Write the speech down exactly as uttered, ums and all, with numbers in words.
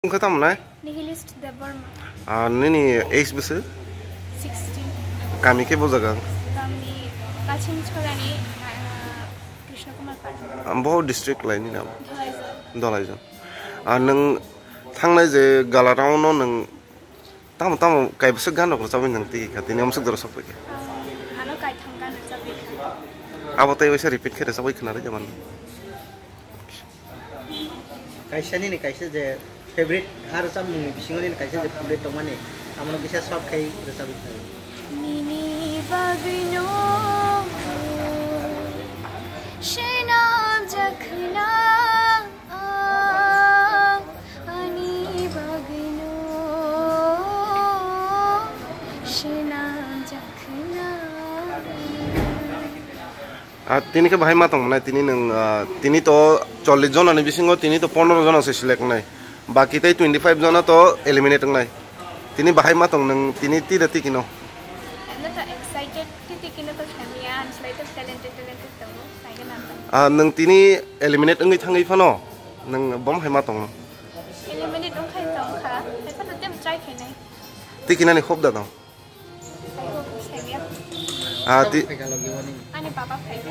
Wngkha tamo nai? Nihilist Debbarma. Ah, nini age bwswk? Sixteen. Kami khe bo jaga? Kami Kachin Chorani, ah, Krishna Kumar Patra. Ah, bo district laini nam? Dhalaijon. Dhalaijon. Ah, nwng thangnai je gala round no nwng tamo tamo kaibwswk gan rok rwchabwi nwng tigi kha, tini amswk jora sokphaikha? Ah, ano kaitham gan rwchabwi kha. Abo tei waisa repeat khe rwchabwi khna rwdi mano. Kaisa nini kaisa je favorite ha rwchapmungni bisingo nini kaisa je favorite tongmani, amono kisa short khai rwchabwi khna. Nini bagwino swnamjak khna ang, ani bagwino swnamjak khna. Ah, tini khe bahai ma tong nai, tini nwng, ah, tini to chollish jona ni bisingo tini to pondro jona se select nai. Baki tei twenty five jona to eliminate wngnai. Tini bahai ma tong nwng tini tira tikino? Ano to excited, ti tikino to khamya, anslai to talented, talented tongo, saigana to. Ah, nwng tini eliminate wngwi thangwi phano nwng bom hai ma tong? Eliminate wngkhai tongkha, hai phano tem try khainai. Tikinani hope da tong? Ah, ti- Ani baba phaikha.